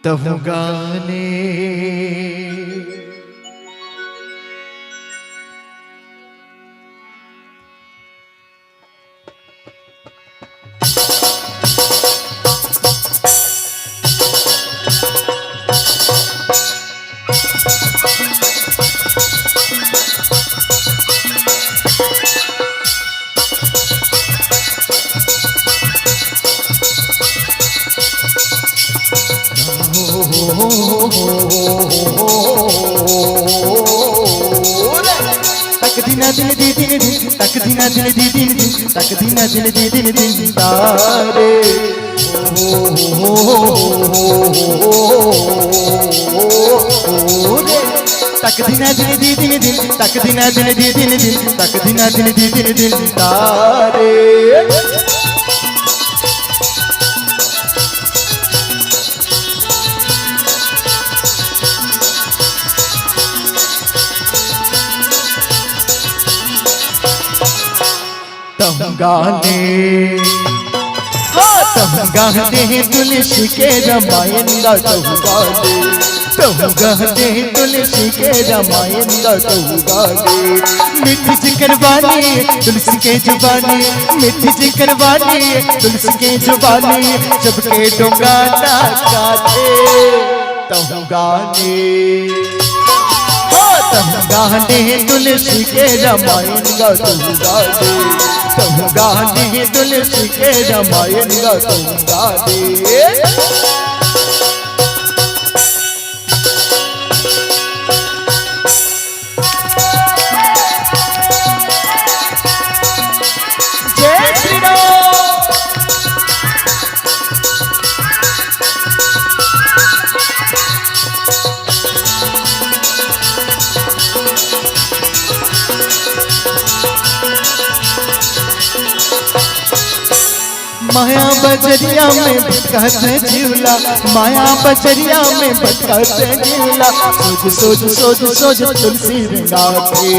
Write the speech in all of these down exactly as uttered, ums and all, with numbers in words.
तहु गाने। तक दिना दिन दी दिन दिन, तक दिना दिन दी दिन दिन, तक दिना दिन दी दिन दिन तारे। तक दिना दिन दी दिन दिन, तक दिना दिन दी दिन दिन, तक दिना दिन दी दिन दिन तारे। तहु गाने, हाँ, तहु गाने तुलसी के रामायण गा तहु गाने, तहु गाने तुलसी के रामायण गा तहु गाने। मीठी जिकर बानी तुलसी के जुबानी, मीठी जिकर बानी तुलसी के जुबानी, सबके डोंगा ना काटे। तहु गाने, हाँ, तहु गाने तुलसी के रामायण गा तहु गाने, तहु गाने तुलसी के रामायण गा तहु गाने। जय श्री राम। माया बजरिया में भटकत जिउला, माया बजरिया में भटकत जिउला, सोझ सोझ सोझ सोझ तुलसी रेंगाथे।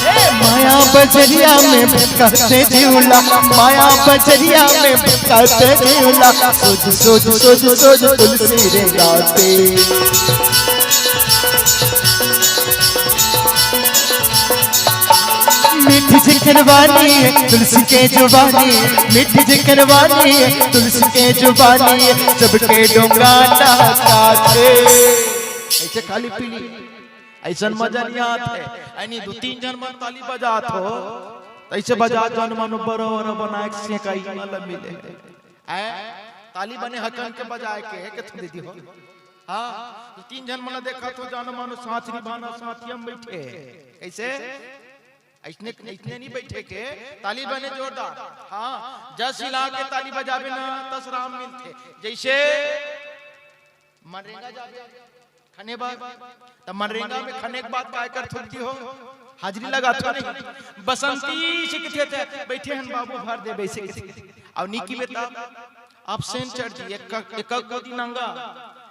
हे माया बजरिया में भटकत जिउला, माया बजरिया में भटकत जिउला, सोझ सोझ सोझ सोझ तुलसी रेंगाथे। मीठी जिकर बानी तुलसी के जुबानी, मीठी जिकर बानी तुलसी के जुबानी, सबके डोंगा ना काटे। ऐसे खाली पीली, ऐसन मजा नहीं आत हे। ऐनी दू तीन झन मन ताली बजात हो, त ऐसे बजा जउन मानो बड़ा बड़ा बनाए के सेकाई वाला मिले। ऐ, ताली बने हकन के बजाए के, के थोड़ी दी हो। हाँ, दू तीन झन मन देखत हो, जउन मानो साथ निभाना साथिया में बैठे। कैसे? ऐसने, ऐसने नहीं बैठे के, ताली बने जोरदार। हाँ, जस हिला के ताली बजाबे ना, तस राम मिलथे। जैसे मनरेगा जाबे, खने बर, त मनरेगा में खने के बाद काय करथो हो? हाजिरी लगाथो नहीं। बसंती से कथे थे, बैठे हन बाबू, भर देबे, ऐसे कथे। अउ नी किबे त absent चढ़ जी, एक, एक गोदी नंगा,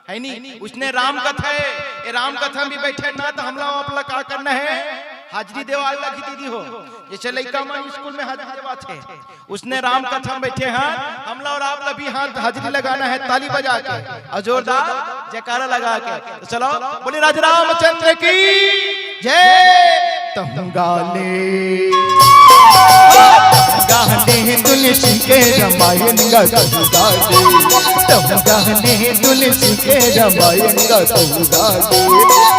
है नी? उसने राम कथा है, ये राम कथा में भी बैठे ना, त हमला आप ला का करना है? हाजिरी देवा लगही दीदी हो। जैसे लइका मन स्कूल में हाजिरी देवाथे, उसने राम कथा में बैठे हैं, हमला अउ आप ला भी हाथ हाजिरी लगाना है, ताली बजा के अउ जोरदार जयकारा लगा के। तो चलो, बोले राजा रामचंद्र की जय। तहु गाने, तहु गाने तुलसी के रामायण गा तहु गाने, तहु गाने तुलसी के रामायण गा तहु गाने।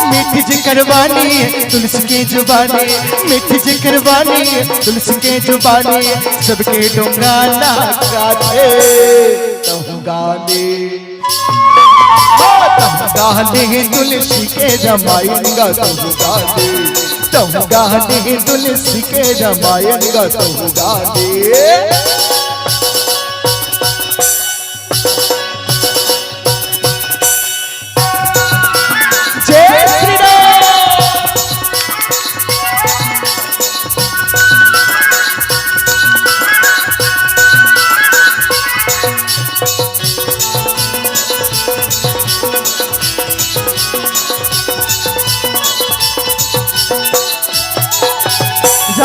मीठी जिकर बानी तुलसी के जुबानी, मीठी जिकर बानी तुलसी के जुबानी, सबके डोंगा ना काटे। तहु गाने, तहु गाने तुलसी के रामायण गा तहु गाने, तहु गाने तुलसी के रामायण गा तहु गाने। जय श्री राम।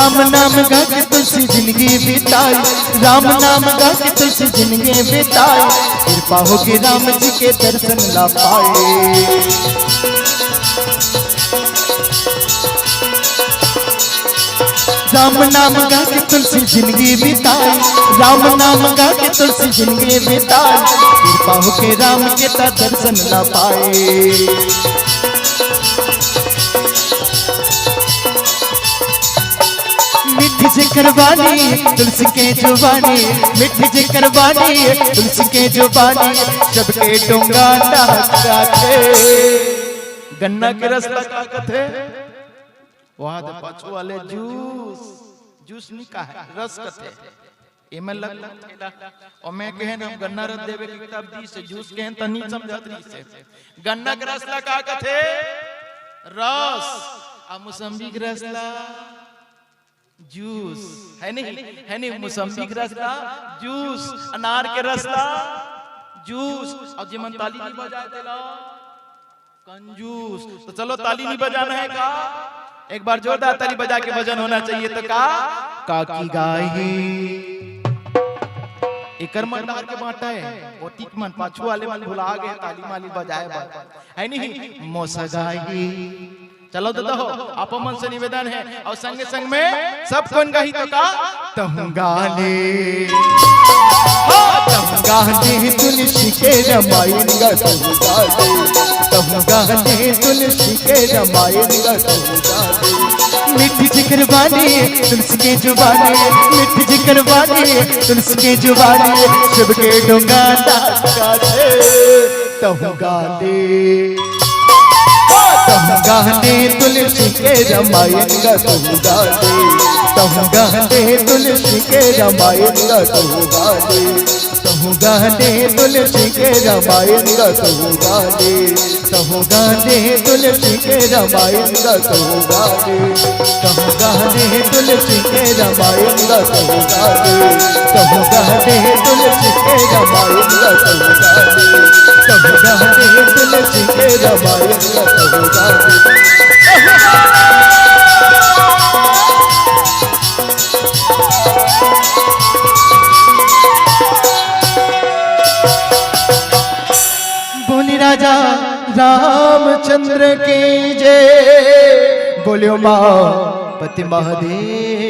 राम नाम गा के तुलसी जिंदगी बिताई, राम नाम गा के तुलसी जिंदगी बिताई, कृपा होके राम जी के दर्शन ला पाए। राम नाम गा के तुलसी जिंदगी बिताई, राम नाम गा के तुलसी जिंदगी बिताई, कृपा होके राम के ता दर्शन ला पाए। मिठ जेकर बानी तुलसी के जुबानी, मिठ जेकर बानी तुलसी के जुबानी, सबके डोंगा डहकाथे। गन्ना के रस ला का कथे? वहां दे पाछू वाले जूस, जूस नहीं कहा है, रस कथे। एमे लग ठेला। और मैं कहे ना, गन्ना रस देवे के किताब दी से, जूस कहे त नहीं समझत रही से। गन्ना के रस ला का कथे? रस। आ मौसम्बी के रस ला जूस, है नहीं? है नहीं? मौसम्बी के रस ला जूस, अनार के रस ला जूस। और जे मन ताली नहीं बजाए तेला कंजूस। तो चलो, ताली नहीं बजाना है का? एक बार जोरदार ताली बजा के भजन होना चाहिए। तो का? काकी गाही। एकर मन डार के बांटा है, ओतिक मन, पाछू वाले मन भुला गए ताली माली बजाए बर, है नहीं? मोसगाही। चलो दादा हो, आप मन से निवेदन है और संगे संग में सब कोन गाही तो का? तहु गाले। हाँ, तहु गाले तुलसी के रमायन गा तहु गाले। तहु गाले तुलसी के रमायन गा तहु गाले। मिठ जिकर बानी तुलसी के जुबानी, मिठ जिकर बानी तुलसी के जुबानी, शिव के डोंगा डाका दे। तहु गाले। तहु गाले तुलसी के रमायन गा तहु गाले। तहु गाले तुलसी के रमायन गा तहु गाले। तहु गाले तुलसी के रमायन गा तहु गाले। तहु गाले तुलसी के रमायन गा तहु गाले। तहु गाले तुलसी के रमायन गा तहु गाले। तहु गाले तुलसी के रमायन गा तहु गाले। तहु गाले तुलसी के रमायन गा तहु गाले। बोली राजा रामचंद्र की जय। बोलियो माँ पति महादेव।